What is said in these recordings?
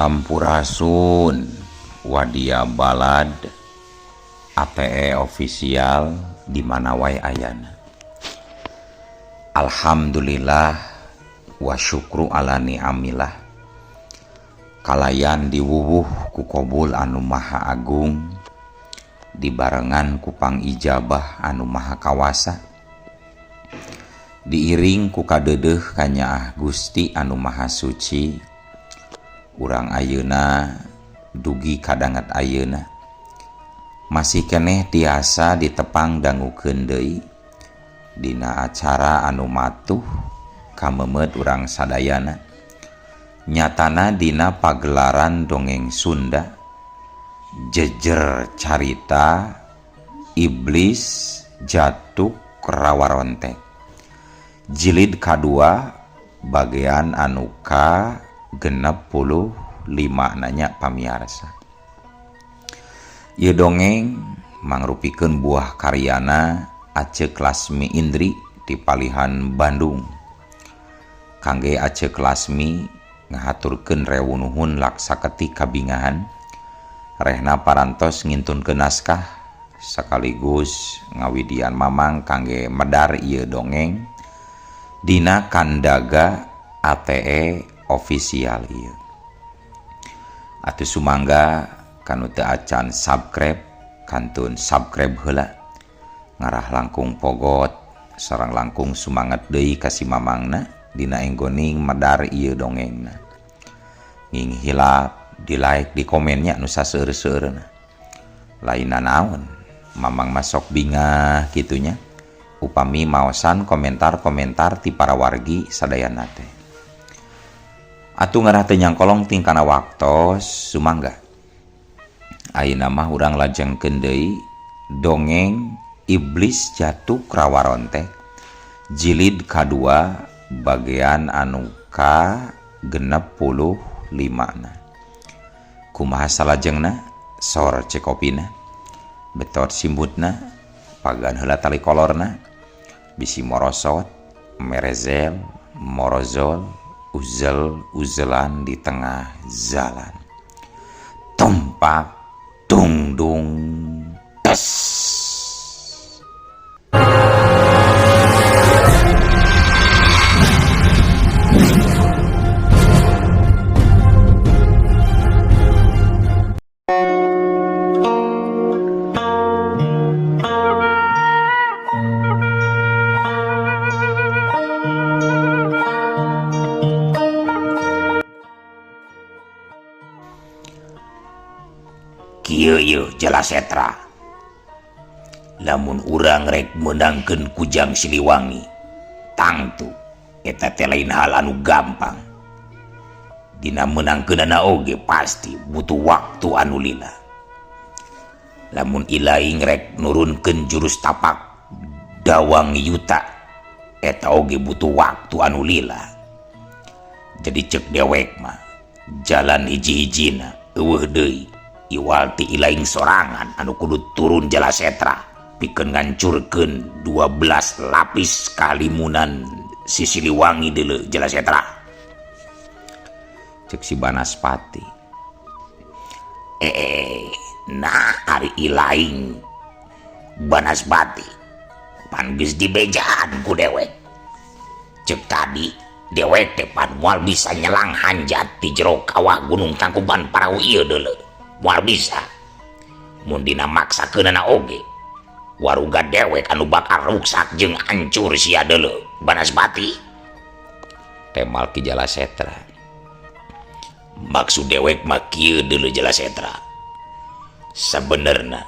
Sampurasun Wadia Balad ATE official di mana wae ayana. Alhamdulillah wa syukru ala ni'amillah. Kalayan diwuwuh ku kobul anu maha agung, dibarengan ku pangijabah anu maha kawasa, diiring ku kadeudeuh kanyaah Gusti anu maha suci. Urang ayeuna dugi kadanget ayeuna masih keneh tiasa ditepang dangukeun deui dina acara anu matuh kamemeut urang sadayana, nyatana dina pagelaran dongeng Sunda jejer carita Iblis Jatuh Rawarontek jilid kadua bagian anu ka 65 nanya pamiarsa. Ieu dongeng mangrupikeun buah karyana Acek Lasmi Indri di Palihan Bandung. Kangge Acek Lasmi ngahaturkeun rewu nuhun laksaketik kabingahan rehna parantos ngintunkeun naskah sekaligus ngawidian mamang kangge medar ieu dongeng dina kandaga ATE official ieu. Atuh sumangga kanu teu acan subscribe kantun subscribe heula, ngarah langkung pogot sareng langkung sumanget deui ka si mamangna dina enggoning medar ieu dongengna. Nging hilap di like di komennya nu saseur-seureuna. Lainna naon mamang masok bingah kitunya upami maosan komentar-komentar ti para wargi sadayana teh. Atuh ngarah teu nyangkolong tingkana waktos sumangga. Ayeuna mah urang lajengkeun deui dongeng Iblis Jatuh Rawarontek jilid kadua bagian anu ka 65 na. Kumaha salajengna sor cekopina betot simbutna pagan heula tali kolorna bisi morosot merezel morozol uzel uzelan di tengah jalan tumpak tungdung tes. Kieu yeuh jelas setra. Lamun urang rek meunangkeun Kujang Siliwangi, tangtu eta teh lain hal anu gampang. Dina meunangkeunana oge pasti butuh waktu anu lila. Lamun ilaing rek nurunkeun jurus tapak Dawang Yuta, eta oge butuh waktu anu lila. Jadi cek dewek mah jalan hiji-hijina eueuh deui. Iwal ti ilaing sorangan anu kudu turun jelas setra pikeun ngancurkeun 12 lapis kalimunan si Siliwangi deuleu jelas setra. Cek si Banaspati. Nah ari ilaing Banaspati pan geus dibejaan ku dewek. Cek tadi dewek teh pan moal bisa nyelang hanjat di jero kawah Gunung Tangkuban Parahu ieu deuleu. Moal bisa. Mun dina maksakeunana oge waruga dewek anu bakal ruksak jeung hancur sia deuleu Banaspati. Temal Ki Jalasetra. Maksud dewek mah kieu deuleu Jalasetra. Sabenerna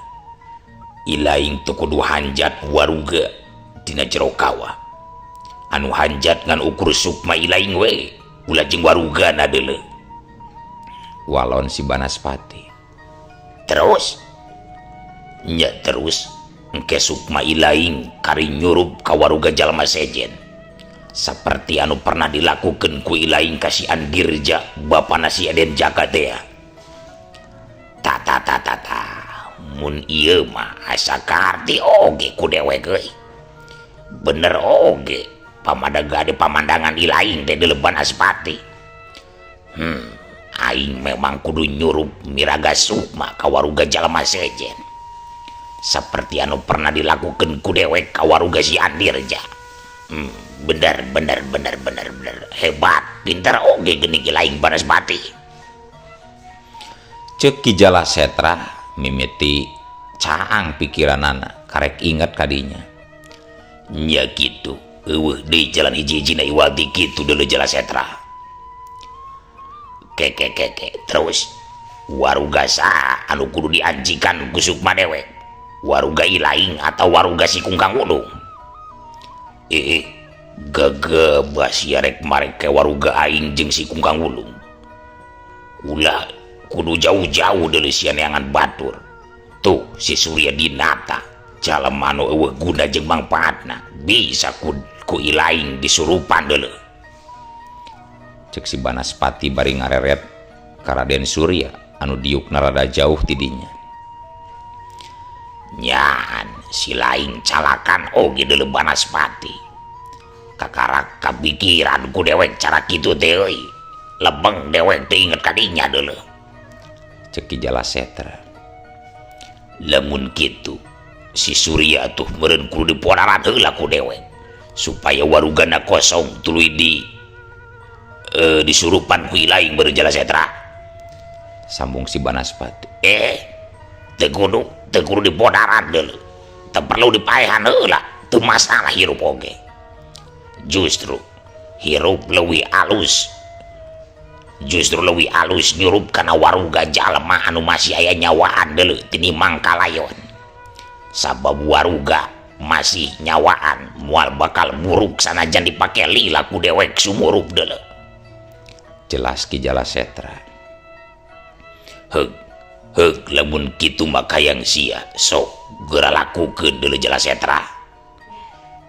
ilaing teu kudu hanjat waruga dina jero kawah. Anu hanjat ngan ukur sukma ilaing we ulah jeung warugana deuleu. Walon si Banaspati. Terus nya terus engke sukma ilaing kari nyurup ka waruga jalma sejen seperti anu pernah dilakukeun ku ilaing ka si Andirja bapana si Eden Jaka teh. Ta ta ta ta ta mun ieu mah asa kaharti oge ku dewek euy. Bener oge pamadaga di pamandangan ilaing teh di Banaspati. Aing memang kudu nyurup miraga sukma ka waruga jalma sejen. Seperti anu pernah dilakukan ku dewek ka waruga si Andirja. Bener bener bener bener bener, hebat, pinter oge geuning ki laing Banaspati. Cek Ki Jala Setra mimiti caang pikiranana karek inget kadinya. Nya kitu, eueuh deui jalan hiji-hijina iwal ti kitu deuleu Jala Setra. Keke keke, terus waruga saha anu kudu diancikan ku sukma dewek? Waruga Ilaing atau waruga si Kungkang Wulung? Eh, gagabah sia rek marek ke waruga aing jeung si Kungkang Wulung. Ulah kudu jauh-jauh deuleu sia neangan batur. Tuh si Surya Dinata, jalma anu eueuh guna jeung mangpaatna, bisa ku Ilaing disurupan deuleu. Cek si Banaspati bari ngareret ka Raden Surya anu diukna rada jauh tidinya. Nyaan si laing calakan oge deuleu Banaspati. Kakarak kapikiran ku dewek cara kitu teh euy. Lebeng dewek teh inget kadinya deuleu. Cek Ki Jala Setra. Lamun kitu si Surya tuh meureun kudu dipodaran heula ku dewek supaya warugana kosong tuluy disurupan ku Ilaing meureun Jala Setra. Sambung si Banaspati. Teu kudu dipodaran deuleu. Teu perlu dipaehan heula, teu masalah hirup oge. Justru hirup leuwih alus. Justru leuwih alus nyurup kana waruga jalma anu masih aya nyawaan deuleu tinimbang kalayon. Sabab waruga masih nyawaan moal bakal muruk sanajan dipake lila ku dewek sumurup deuleu. Jelas Ki Jala Setra. Heug, heug, lamun kitu mah hayang sia sok geura lakukeun deuleu Jala Setra.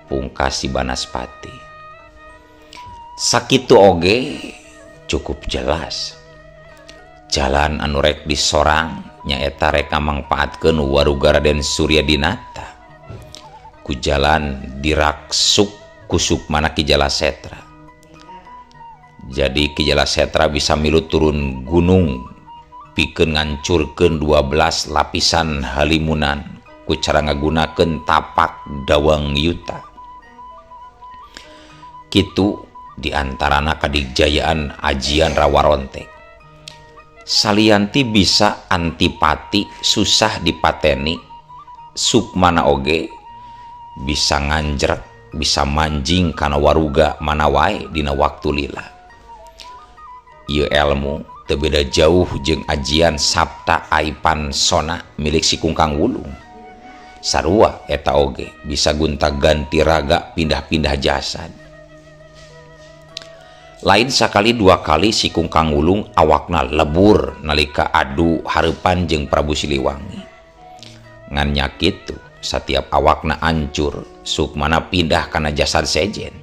Pungkas si Banaspati. Sakitu oge cukup jelas. Jalan anu rek disorang nyaeta rek ngamangpaatkeun waruga Raden Surya Dinata. Ku jalan diraksuk ku sukmana Ki Jala Setra. Jadi Ki Jala Setra bisa milu turun gunung pikeun ngancurkeun 12 lapisan halimunan ku cara ngagunakeun tapak dawang yuta. Kitu diantarana kadigjayaan ajian Rawarontek. Salianti bisa antipati susah dipateni, sukmana oge bisa nganjrek, bisa manjing kana waruga mana wae dina waktu lila. Ieu elmu teu beda jauh jeung ajian Sabta Aipan Sona milik si Kungkang Wulung. Sarua eta oge bisa gonta-ganti raga pindah-pindah jasad. Lain sakali dua kali si Kungkang Wulung awakna lebur nalika adu hareupan jeung Prabu Siliwangi. Ngan nya kitu, satiap awakna ancur, sukmana pindah kana jasad sejen.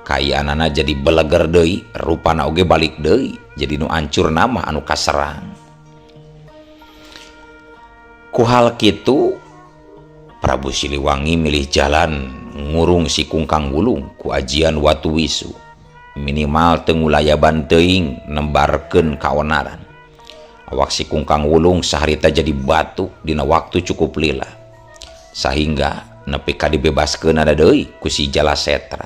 Kaayaanana jadi beleger deui, rupana oge balik deui, jadi nu ancur nama anu kaserang. Ku hal kitu Prabu Siliwangi milih jalan ngurung si Kungkang Wulung ku ajian Watu Wisu. Minimal teu ngulayaban teuing nembarkeun kaonaran. Awak si Kungkang Wulung saharita jadi batu dina waktu cukup lila. Sahingga nepi ka dibebaskeun ada deui ku si Jala Setra.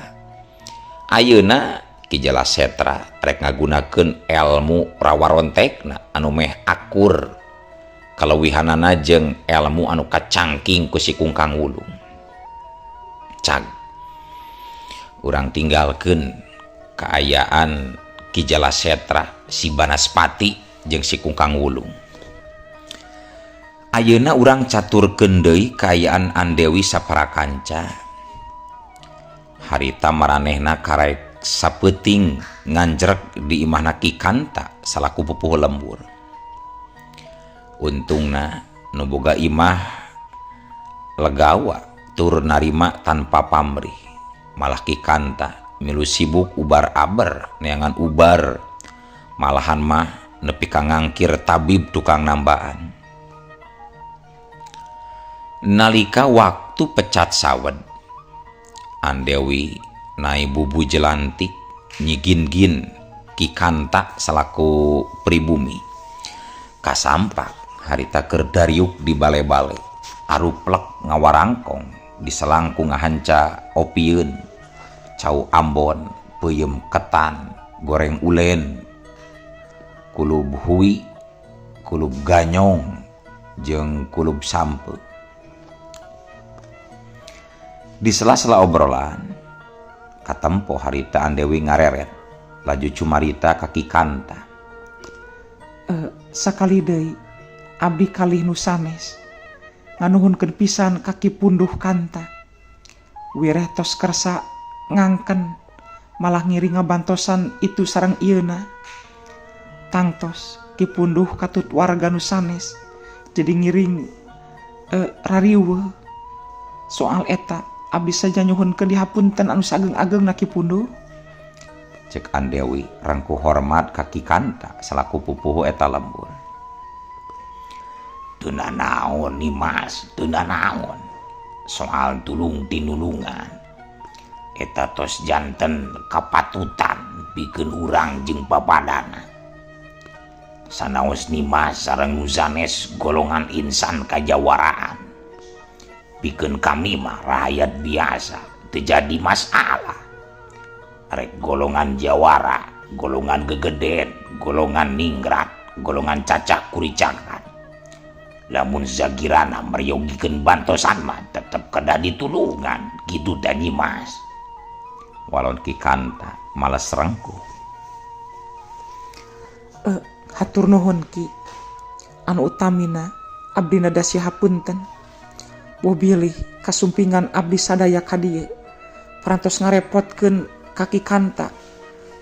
Ayeuna Ki Jala Setra rek ngagunakeun elmu rawarontekna anu meh akur kaleuwihanana jeung elmu anu kacangking ku si Kungkang Wulung. Cag urang tinggalkeun kaayaan Ki Jala Setra, si Banaspati jeung si Kungkang Wulung. Ayeuna urang caturkeun deui kaayaan Andewi saparakanca. Harita maranehna karek sapeuting nganjrek di imahna Ki Kanta salaku pupuhu lembur. Untungna nu boga imah legawa tur narima tanpa pamrih. Malah Ki Kanta milu sibuk ubar aber neangan ubar, malahan mah nepi ka ngangkir tabib tukang nambaan. Nalika waktu pecat sawed, Andewi naik bubu jelantik nyigin-gin Ki Kanta salaku pribumi. Kasampak harita keur dariuk di bale-bale, aruplek ngawarangkong diselang ku ngahanca opieun, cau Ambon, peuyeum ketan, goreng ulen, kulub hui, kulub ganyong, jeung kulub sampe. Di sela-sela obrolan, katempo harita Andewi ngareret, laju cumarita ka Ki Kanta. Sakali deui abdi kalih nu sanes nganuhunkeun pisan ka Ki Punduh Kanta. Wireh tos kersa ngangken malah ngiring ngabantosan itu sareng ieuna. Tangtos Ki Punduh katut warga nu sanes jadi ngiring rariweuh. Soal eta abdi saja nyuhunkeun dihapunten anu saageng-agengna, Ki Punduh. Cek Andewi rangku hormat ka Ki Kanta salaku pupuhu eta lembur. Teu nanaon, Nimas, teu nanaon. Soal tulung tinulungan eta tos janten kapatutan pikeun urang jeung papadana. Sanaos Nimas sareng nu sanes golongan insan kajawaraan, pikeun kami mah rakyat biasa teu jadi masalah. Rek golongan jawara, golongan gegeden, golongan ningrat, golongan cacak kuricakan, lamun zagirana meryogikeun bantosan mah tetep kedah ditulungan gitu dan, Nyimas. Walon Ki Kanta males rengkuh. Hatur nuhun, Ki. Anu utamina abdi nada hapunten. Boh bilih kasumpingan abdi sadaya ka dieu parantos ngarepotkeun ka Ki Kanta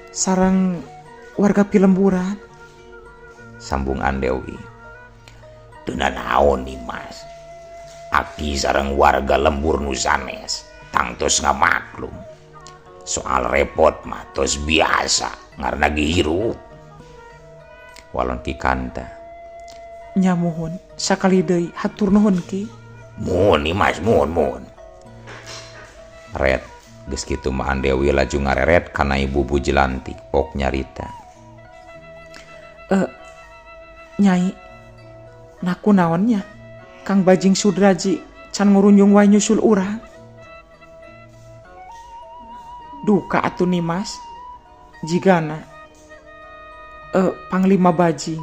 sareng warga pilemburan. Sambung Andewi. Teu nanaon, Nimas. Abdi sareng warga lembur nu sanes tangtos ngamaklum. Soal repot mah tos biasa ngarana ge hirup. Walon Ki Kanta. Nya, muhun, sakali deui hatur nuhun, Ki. Muhun, Nimas, muhun, muhun. Ret geus kitu mah Andewi laju ngareret kana Ibu Bubu Jelantik pok nyarita. Nyai, naku naonnya Kang Bajing Sudraji can ngurunjung wae nyusul urang? Duka atuh, Nimas, jigana Panglima Bajing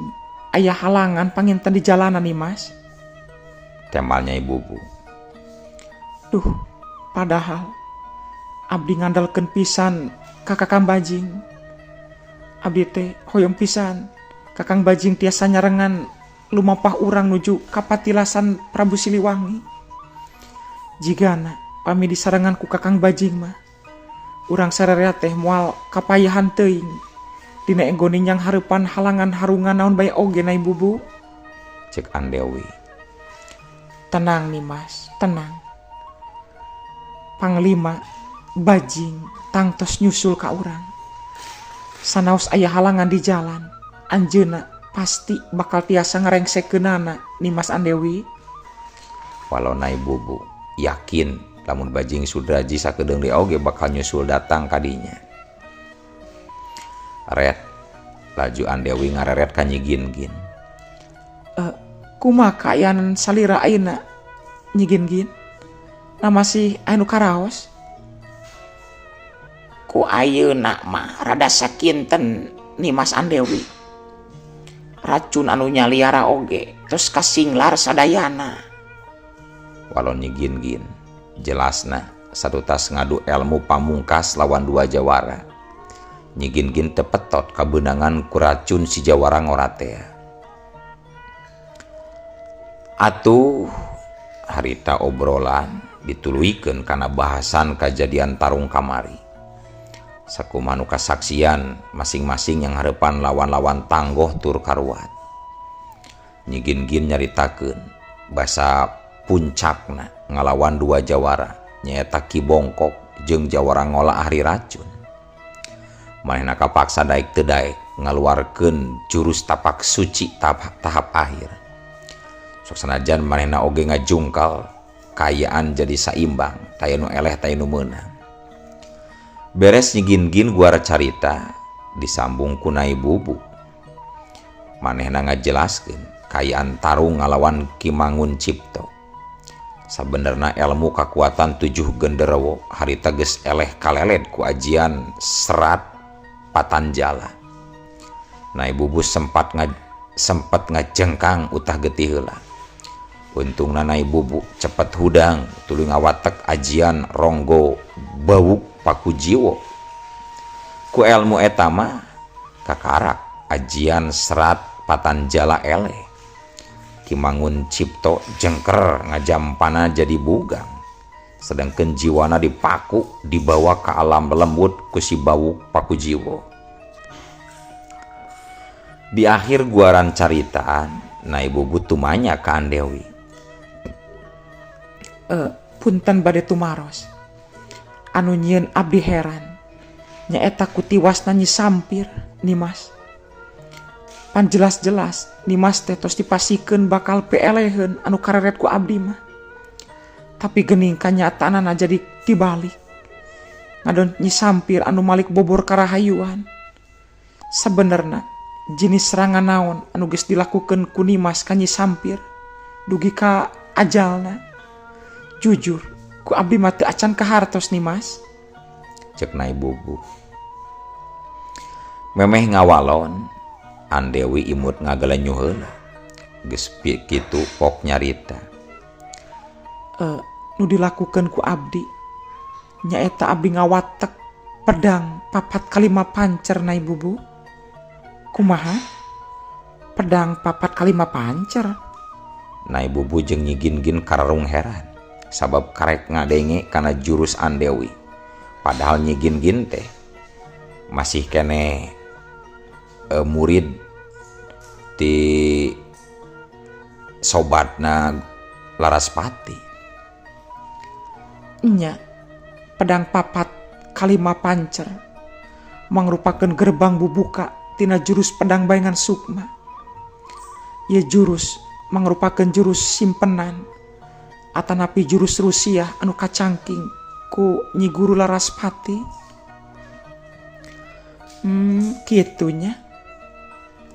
aya halangan panginten di jalanan, Nimas. Temal Nyai Bubu. Duh, padahal abdi ngandalkeun pisan ka Kakang Bajing. Abdi teh hoyong pisan Kakang Bajing tiasa nyarengan lumampah urang nuju ka patilasan Prabu Siliwangi. Jigana pami disarengan ku Kakang Bajing mah urang sararea teh moal kapayahan teuing dina enggon yang hareupan halangan harungan naon bae oge, Nai Bubu. Cek Andewi. Tenang, Nimas, tenang. Panglima Bajing tangtos nyusul ka urang. Sanaos aya halangan di jalan, anjeuna pasti bakal tiasa ngarengsekeunana, Nimas Andewi. Walau Nai Bubu yakin lamun Bajing Sudraji sakedeung deui oge bakal nyusul datang kadinya. Ret laju Andewi ngareret ka Nyi Gin-gin. Kumaha kaayaan salira ayeuna, Nyi Gin-gin? Na masih anu karaos? Ku ayeuna mah rada sakinten, Nimas Andewi. Racun anu nyaliara oge terus kasinglar sadayana. Walon Nyi Gin-gin, jelasna satutas ngadu elmu pamungkas lawan dua jawara, Nyi Gin-gin tepetot kabeunangan ku racun si jawara ngora tea. Atuh harita obrolan dituluykeun kana bahasan kajadian tarung kamari. Sakumaha nu kasaksian masing-masing yang hareupan lawan-lawan tanggoh tur karuat. Nyi Gin-gin nyaritakeun basa puncakna ngalawan dua jawara, nyaeta Ki Bongkok jeung jawara ngola ahli racun. Manehna kapaksa daek teu daek ngaluarkeun jurus tapak suci tahap akhir. Sok sanajan manehna oge ngajungkal, kaayaan jadi saimbang, taya nu eleh, taya nu meunang. Beres Nyi Gin-gin guar carita, Disambung ku Nai Bubu. Manehna ngajelaskeun kaayaan tarung ngalawan Ki Mangun Cipto. Sabenerna elmu kakuatan tujuh genderowo harita geus eleh kaleled ku ajian Serat Patanjala. Nai Bubu sempat ngajengkang utah getih heula. Untungna Nai Bubu cepet hudang tuluy ngawatek ajian Ronggo Bawuk Pakujiwo. Ku elmu eta mah kakarak ajian Serat Patanjala eleh. Ki Mangun Cipto jengker ngajampana jadi bugang. Sedangkan jiwana dipaku dibawa ke alam lembut ku si Bawuk Pakujiwo. Di akhir guaran caritaan, Nai Bubu tumanya ka Andewi. Punten bade tumaros. Anu nyieun abdi heran nyaeta ku tiwasna Nyi Sampir, Nimas. Pan jelas-jelas Nimas teh tos dipasikeun bakal pieleheun anu kareret ku abdi mah. Tapi geuning kanyataanana jadi tibalik. Ngadon Nyi Sampir anu malik bobor karahayuan. Sebenerna jenis serangan naon anu geus dilakukeun ku Nimas ka Nyi Sampir dugi ka ajalna? Jujur, ku abdi mah teu acan kahartos, Nimas. Cek Nai Bubu. Memeh ngawalon, Andewi imut ngagalenyuh heula. Geus kitu pok nyarita. Nu dilakukeun ku abdi nyaeta abdi ngawatek pedang papat kalima pancer, Nai Bubu. Kumaha? Pedang papat kalima pancer? Nai Bubu jeung Nyi Gin-gin kararung heran sabab karek ngadenge kana jurus Andewi. Padahal Nyi Gin-gin teh masih keneh murid ti sobatna Laraspati. Nya, pedang papat kalima pancer mangrupakeun gerbang bubuka tina jurus pedang bayangan sukma. Ieu jurus mangrupakeun jurus simpenan atanapi jurus Rusia anu kacangking ku Nyi Guru Laraspati. Kitu nya.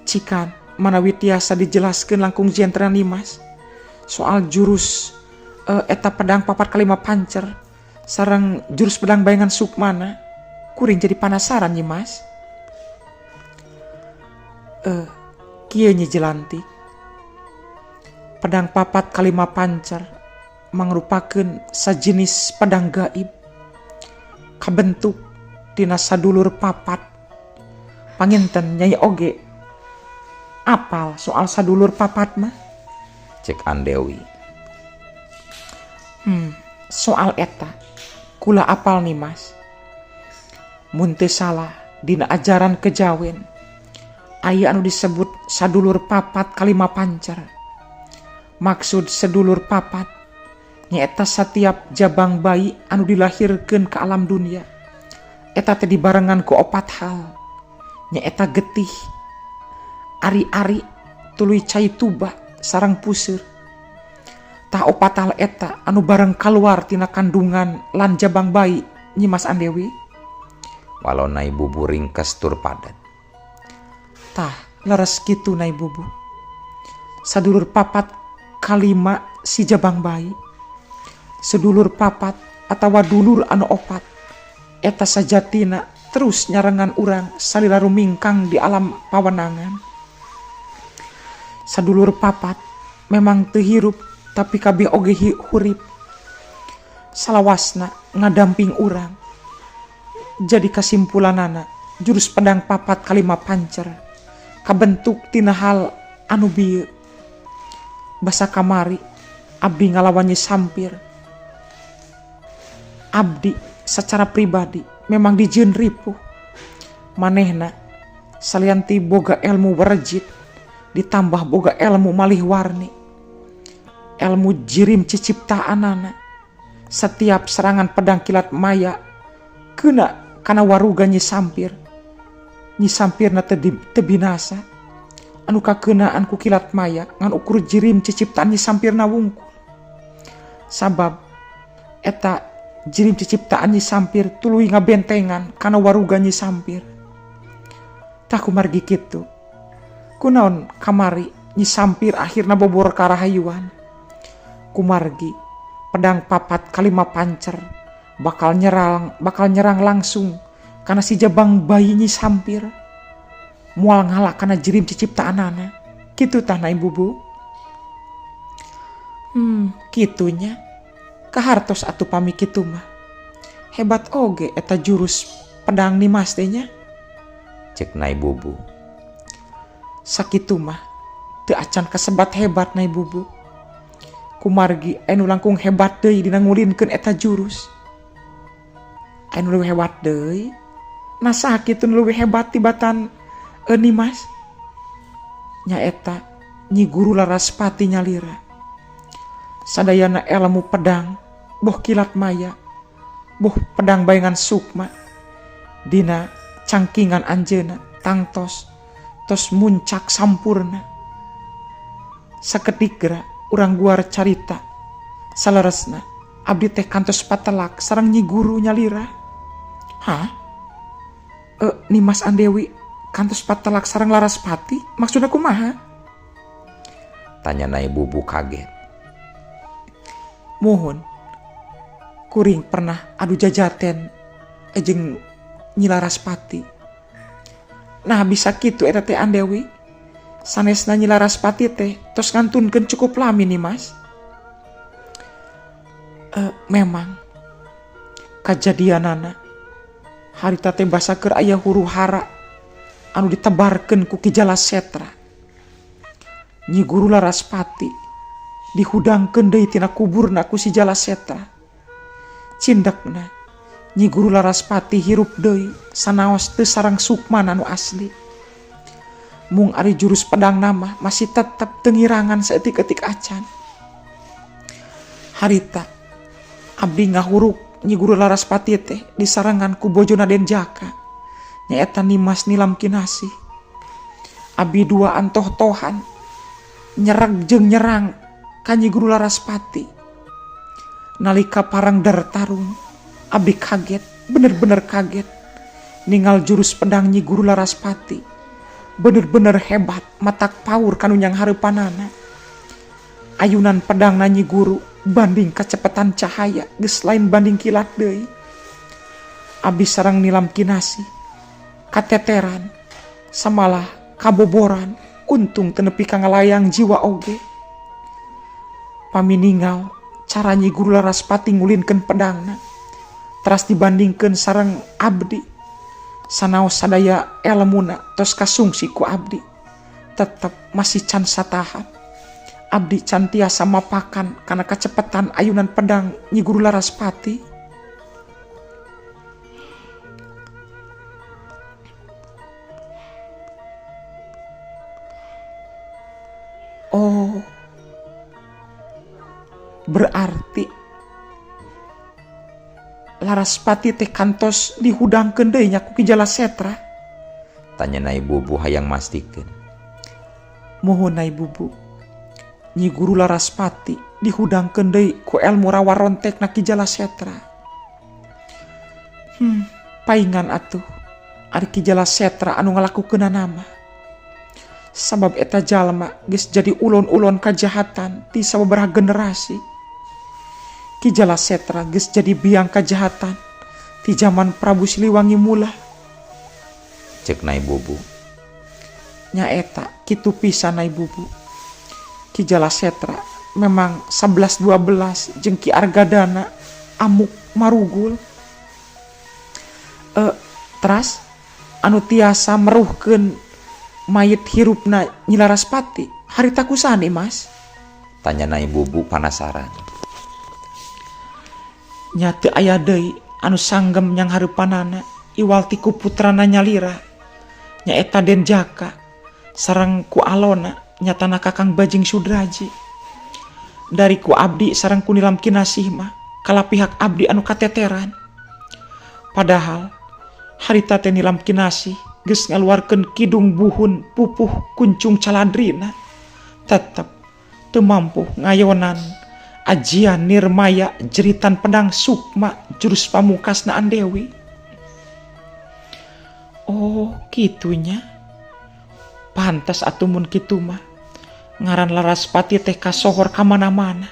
Cikan manawi tiasa dijelaskeun langkung jentrena, Nimas, soal jurus eta pedang papat kalima pancer sareng jurus pedang bayangan sukmana. Kuring jadi penasaran, Nyi Mas. Kieu, Nyi Jelantik. Pedang papat kalima pancer mangrupakeun sajenis pedang gaib kabentuk tina sadulur papat. Panginten Nyai oge apal soal sadulur papat mah? Cek Andewi. Soal eta kula apal nih, Mas. Mun teu salah dina ajaran kejawen aya anu disebut sadulur papat kalima pancer. Maksud sedulur papat nyaeta setiap jabang bayi anu dilahirkeun ke alam dunia eta teh dibarengan ku opat hal, nyaeta getih, ari-ari, tuluy cai tuba sareng puseur. Tah, opat hal eta anu bareng keluar tina kandungan lan jabang bayi, Nyimas Andewi. Walau Nai Bubu ringkes tur padat. Tah, leres kitu, Nai Bubu. Sadulur papat kalima si jabang bayi. Sedulur papat atawa dulur anu opat eta sajatina terus nyarengan urang salila rumingkang di alam pawenangan. Sadulur papat memang teu hirup, tapi kabeh oge hurip. Salawasna ngadamping urang. Jadi kasimpulanana, jurus pedang papat kalima pancer kabentuk tina hal anu bieu. Basa kamari abdi ngalawan Nyi Sampir, abdi secara pribadi memang dijieun ripuh. Manehna salian ti boga ilmu werejit, ditambah boga ilmu malih warni, ilmu jirim ciciptaanana. Setiap serangan pedang kilat maya kena kana waruga Nyi Sampir, Nyi Sampirna teu binasa. Anu kakeunaan ku kilat maya ngan ukur jirim ciciptaan Nyi Sampirna wungkul, sabab eta jirim ciciptaan Nyi Sampir tuluy ngabentengan kana waruga Nyi Sampir. Tah kumargi kitu, kunaon kamari Nyi Sampir akhirna bobor karahayuan. Kumargi pedang papat kalima pancer bakal nyerang langsung kana si jabang bayi Nyi Sampir. Moal ngalah kana jirim ciciptaanana. Kitu tah Nai Bubu. Kitunya. Kahartos atuh pami kitu mah. Hebat oge eta jurus pedang Nimas teh nya. Cek Nai Bubu. Sakitu mah teu acan kasebat hebat Nai Bubu. Kumargi anu langkung hebat deui dina ngulinkeun eta jurus. Anu leuwih hebat deui. Nah saha kitu nu leuwih hebat tibatan Nimas? Nyaeta Nyi Guru Laraspati nyalira. Sadayana elmu pedang boh kilat maya, boh pedang bayangan sukma dina cangkingan anjeunna tangtos tos muncak sampurna. Sakedik geura urang guar carita saleresna abdi teh kantos patelak sareng Nyi Guru nyalira. Hah? Nimas Andewi kantos patelak sareng Laraspati maksudna kumaha? Tanya Nai Bubu kaget. Muhun, kuring pernah adu jajaten jeung Nyi Laraspati. Nah bisa kitu eta teh Andewi. Sanesna Nyi Laraspati teh tos ngantunkeun cukup lami nih Mas. Memang kajadianana harita teh basa keur aya huru hara anu ditebarkeun ku Ki Jala Setra. Nyi Guru Laraspati dihudangkeun deui tina kuburna ku si Jala Setra. Cindekna Nyi Guru Laraspati hirup deui sanaos teu sareng sukmana nu asli. Mung ari jurus pedang nama masih tetep teu ngirangan saeutik-eutik acan. Harita abdi ngahuruk Nyi Guru Laraspati teh disarengan ku bojona Den Jaka nyaeta Nimas Nilam Kinasih. Abdi dua antoh-tohan nyerang jeung nyerang ka Nyi Guru Laraspati. Nalika parang dartarung abdi kaget, bener-bener kaget ningal jurus pedang Nyi Guru Laraspati. Bener-bener hebat, matak paur kanu nyang hareupanana. Ayunan pedang na Nyi Guru banding kecepatan cahaya geus lain banding kilat deui. Abdi sareng Nilam Kinasih kateteran samalah kaboboran, untung teu nepi ka ngalayang jiwa oge. Pami ningal cara Nyi Guru Laraspati ngulinkeun pedangna teras dibandingkeun sareng abdi, sanaos sadaya elmuna tos kasungsi ku abdi, tetep masih can satahap. Abdi can tiasa mapakan kana kacepetan ayunan pedang Nyi Guru Laraspati. Oh, berarti Laraspati teh kantos dihudangkeun deui nya ku Ki Jala Setra? Tanya Nai Bubu hayang mastikeun. Muhun Nai Bubu, Nyi Guru Laraspati dihudangkeun deui ku elmu rawa rontek na Ki Jala Setra. Paingan atuh ari Ki Jala Setra anu ngalakukeunana mah. Sabab eta jalma geus jadi ulon-ulon kajahatan ti sababaraha generasi. Ki Jala Setra geus jadi biang kajahatan ti zaman Prabu Siliwangi mula. Cek Nai Bubu. Nyaeta kitu pisan Nai Bubu. Ki Jala Setra memang 11-12 jeung Ki Argadana amuk marugul. Teras anu tiasa meruhkeun mayit hirupna Nyi Laraspati harita kusani Mas? Tanya Nai Bubu panasaran. Nya teu aya deui anu sanggem nyang hareupanana iwal ti ku putrana nyalira nyaeta Den Jaka sareng ku alona nyatana Kakang Bajing Sudraji. Dari ku abdi sareng ku Nilam Kinasih mah kala pihak abdi anu kateteran. Padahal harita teh Nilam Kinasih geus ngaluarkeun kidung buhun pupuh kuncung caladrina, tetep teu mampu ngayonan ajian nirmaya jeritan pedang sukma jurus pamungkasna Andewi. Oh, kitunya. Pantes atuh mun kitu mah. Ngaran Laraspati teh kasohor ka mana-mana.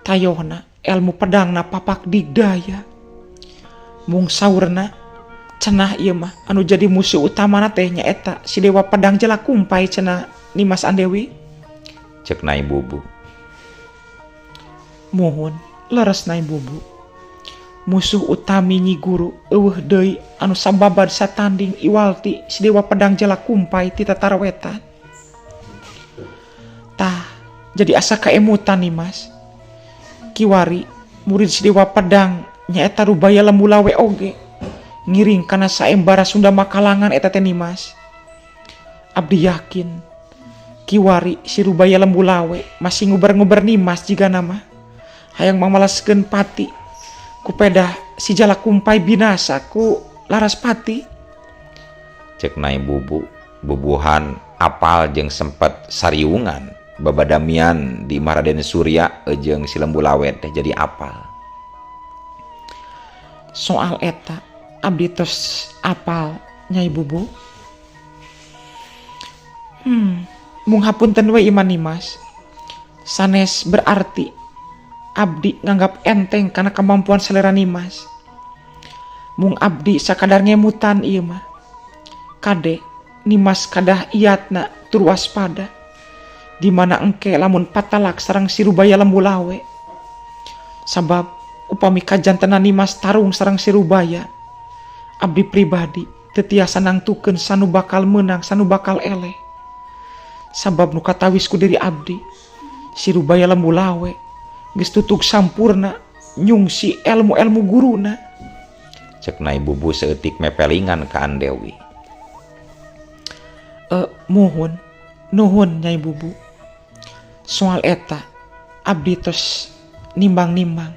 Tayohna elmu pedangna papak digdaya. Mung saurna cenah ieu mah anu jadi musuh utamana teh nyaeta si Dewa Pedang Jelakumpai cenah Nimas Andewi. Cek Nai Bubu. Muhun leres Nai Bubu. Musuh utami Nyi Guru eueuh deui anu sababad satanding iwalti si Dewa Pedang Jelakumpai ti Tatar Wetan. Tah, jadi asa kaemutan Nimas. Kiwari murid si Dewa Pedang nyaeta Rubaya Lembulawe oge ngiring kana saembara Sunda Makalangan eta teh Nimas. Abdi yakin kiwari si Rubaya Lembulawe masih nguber-nguber Nimas jiga nama hayang mamalaskeun pati kupedah si Jalakumpai binasa ku Laraspati. Cek Nai Bubu bubuhan apal jeung sempet sariungan babadamian di imah Raden Surya jeung si Lembulawe teh jadi apal. Soal eta abdi tos apal Nyai Bubu. Mung hapunten we iman Nimas. Sanes berarti abdi nganggap enteng karena kemampuan selera Nimas. Mung abdi sakadar ngemutan ieu mah. Kade Nimas kadah iatna tur waspada. Di mana engke lamun patalak sareng si Rubaya Lembulawe. Sabab upami kajantenan Nimas tarung sareng si Rubaya, abdi pribadi teu tiasa nangtukeun sanu bakal meunang sanu bakal eleh. Sabab nu katawis ku diri abdi, si Rubaya Lembulawe geus tutug sampurna nyungsi elmu-elmu guruna. Cek Nai Bubu saeutik mepelingan ka Andewi. Muhun, nuhun Nyai Bubu. Soal eta abdi tos nimbang-nimbang.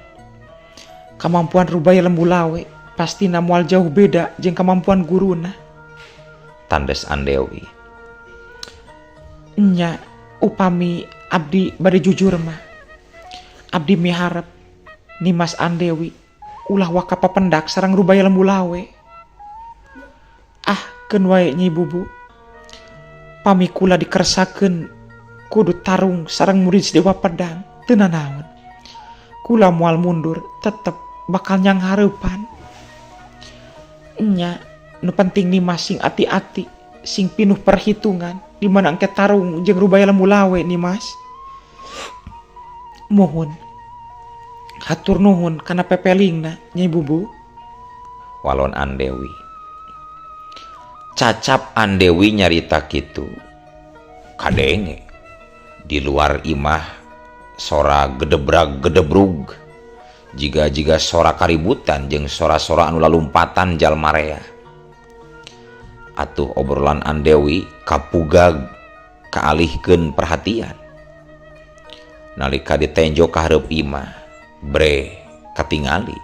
Kemampuan Rubaya Lembulawe pastina moal jauh beda jeung kemampuan guruna. Tandes Andewi. Nya upami abdi bade jujur mah. Abdi miharep Nimas Andewi ulah waka papendak sareng Rubaya Lembulawe. Ah, keun wae Nyi Bubu. Pami kula dikersakeun kudu tarung sareng murid si Dewa Pedang teu nanaon. Kula moal mundur tetep bakal nyanghareupan. Nya nu penting Nimas sing ati-ati sing pinuh perhitungan di mana engke tarung jeung Rubaya Lembulawe Nimas. Muhun. Hatur nuhun kana pepelingna Nyai Bubu. Walon Andewi. Cacap Andewi nyarita kitu. Kadenge di luar imah sora gedebrag gedebrug. Jiga-jiga sora kaributan jeung sora-sora anu lalumpatan jalmarea. Atuh obrolan Andewi kapugag kaalihkeun perhatian. Nalika ditenjo ka hareup imah, bre katingali.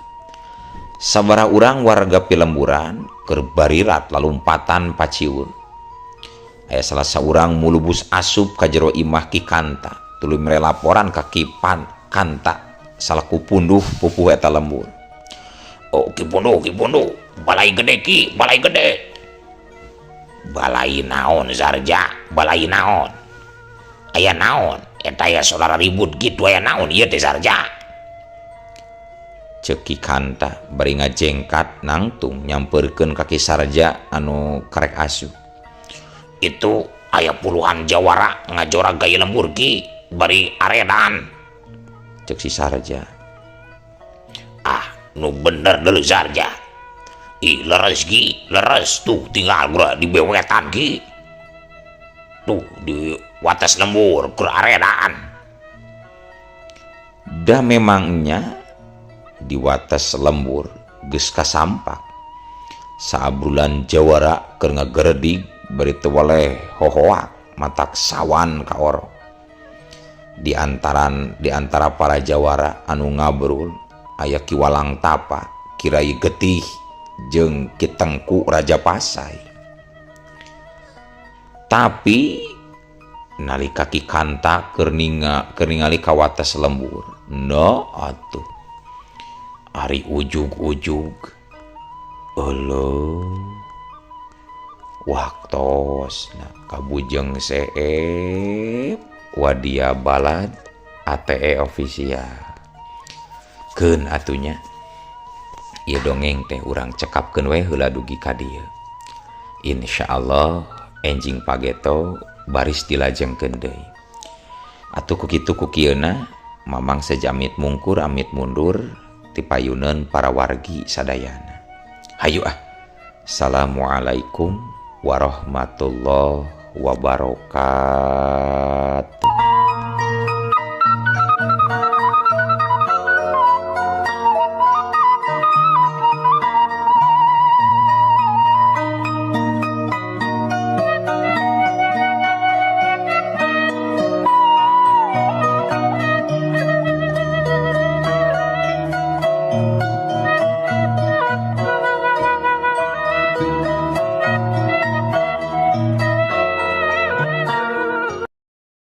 Sabaraha urang warga pilemburan keur barirat lalumpatan paciweuh. Aya salah saurang mulubus asup ka jero imah Ki Kanta, tuluy mere laporan ka Ki Kanta salaku punduh pupuh eta lembur. Oh, Ki Punduh, Ki Punduh, balai gede Ki, balai gede. Balai naon Sarja, balai naon? Aya naon? Eta aya saudara ribut gitu aya naon ieu teh Sarja? Ceuk Ki Kanta bari ngajengkat nangtung nyampeurkeun ka Ki Sarja anu karek asup. Itu aya puluhan jawara ngajora gaya lembur Ki bari aredan. Ceuk si Sarja. Ah, nu bener deuleu Sarja. Ih, leres Ki, leres tuh tinggal gua di bewetan Ki. Tuh di wates lembur keur aredan. Dah memangnya di wates lembur geus kasampak. Saabrulan jawara keur ngageredig bari teu weleh hohoak matak sawan ka orok. Di antara para jawara anu ngabrul aya Ki Walang Tapa, Ki Rai Getih jeung Ki Tengku Raja Pasai. Tapi nalika Ki Kanta keur ningali ka wates lembur, no atuh ari ujug-ujug. Euleuh. Waktosna kabujeng seep Wadia Balad ATE official. Keun atunya ieu dongeng teh urang cekapkeun we heula dugi ka dieu. Insyaallah enjing pageto baris dilajengkeun deui. Atuh ku kitu ku kieuna Mamang sejamit mungkur amit mundur tipayuneun para wargi sadayana. Hayu ah. Assalamualaikum warahmatullahi wabarakatuh.